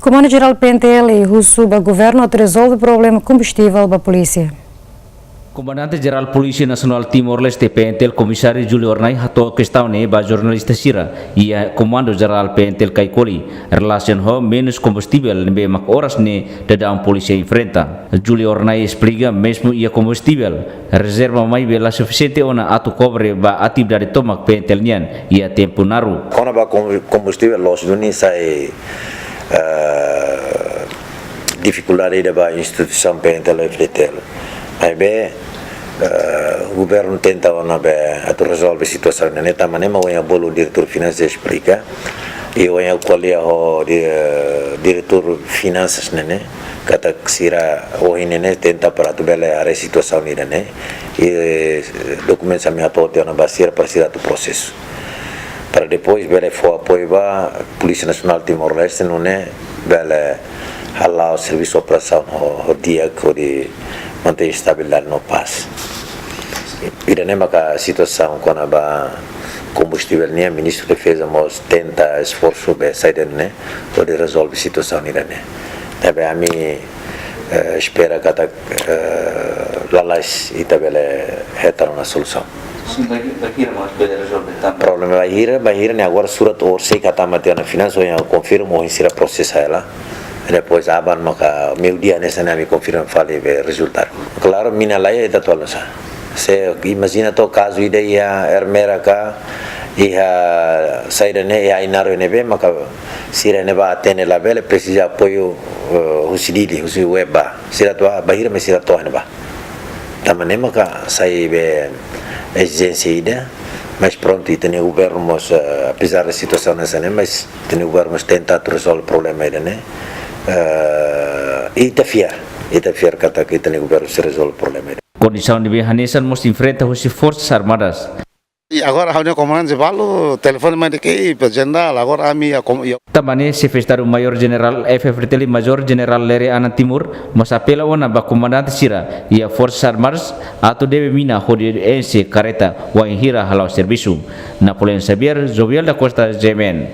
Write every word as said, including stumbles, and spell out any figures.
Komandu Jerál P N T L husu ba governu atu rezolve problema kombustivel ba polísia. Komandante Jerál Polísia Nasionál Timor-Leste, P N T L, Komisáriu Júlio Hornai hato'o kestaun ne'e ba jornalista sira iha Komandu Jerál P N T L Caicoli, relasiona ho menus kombustivel ne'ebé mak oras ne'e daudaun polísia enfrenta. Júlio Hornai esplika, mezmu iha kombustivel rezerva maibé la sufisiente ona atu kobre ba atividade tomak P N T L nian iha tempu naruk. Kona-ba kom-, kombustivel loos duni sai, eh, difikuldade ida ba instituisaun P N T L F D T L. Maibé, eh, governu tenta ona be atu rezolve situasaun ne'e, tanba ne'e mak ohin bolu diretór finansas esplika. I ohin ko'alia ho di-, diretór finansas ne'e, katak sira ohin ne'e tenta para atu bele haree situasaun ida-ne'e. I, eh, dokumentus ami hato'o tiha ona ba sira para sira atu prosesu. Para depois bele fó apoiu ba Polísia Nasionál Timor-Leste nune'e bele hala'o servisu operasaun ho, ho di'ak hodi mantein estabilidade no pás. Ida-ne'e maka situasaun kona-ba kombustivel nian, Ministru Defeza mós tenta esforsu be saida ne'e hodi rezolve situasaun ida-ne'e. Tanba ami, eh, espera katak, eh, lalais ita bele hetan ona solusaun. Sin, bainhira, bainhira mós bele rezolve tanba? Problema bainhira, bainhira ne'e agora surat orsida tama tiha ona finansas, ohin konfirma, ohin sira prosesa hela. Depois aban maka meiudia hanesan ne'e ami konfirma fali be rezultadu. Klaru, mina laiha ita atu halo nusá. Se imajina to'ok kazu ida iha Ermera ka, iha saida ne'e, iha Ainaro ne'ebé maka sira ne'ebá atende labele, presiza apoiu, eh, husi Dili, husi Weba. Sira to'o, bainhira mak sira to'o ne'ebá. Tanba ne'e maka sai be ezijénsia ida, mas prontu, ita-nia governu mós, eh, apezar de situasaun hanesan ne'e, mas ita-nia governu mós tenta atu rezolve problema ida-ne'e. Eh, ita fiar, ita fiar katak ita-nia governu sei rezolve problema ida. Kondisaun ne'ebé hanesan mós enfrenta husi Forsas Armadas. I agora ha'u-nia komandante balu telefone mai de'it ba jenerál, agora ami iha kom-, iha. Tanba ne'e Xefe Estadu Maiór Jenerál F-FDTL, Majór Jenerál Lere Ana Timur, mós apela ona ba komandante sira iha Forsas Armadas atu debe mina hodi enxe karreta wainhira hala'o servisu. Napoleão Xavier, Jovial da Costa, G M N.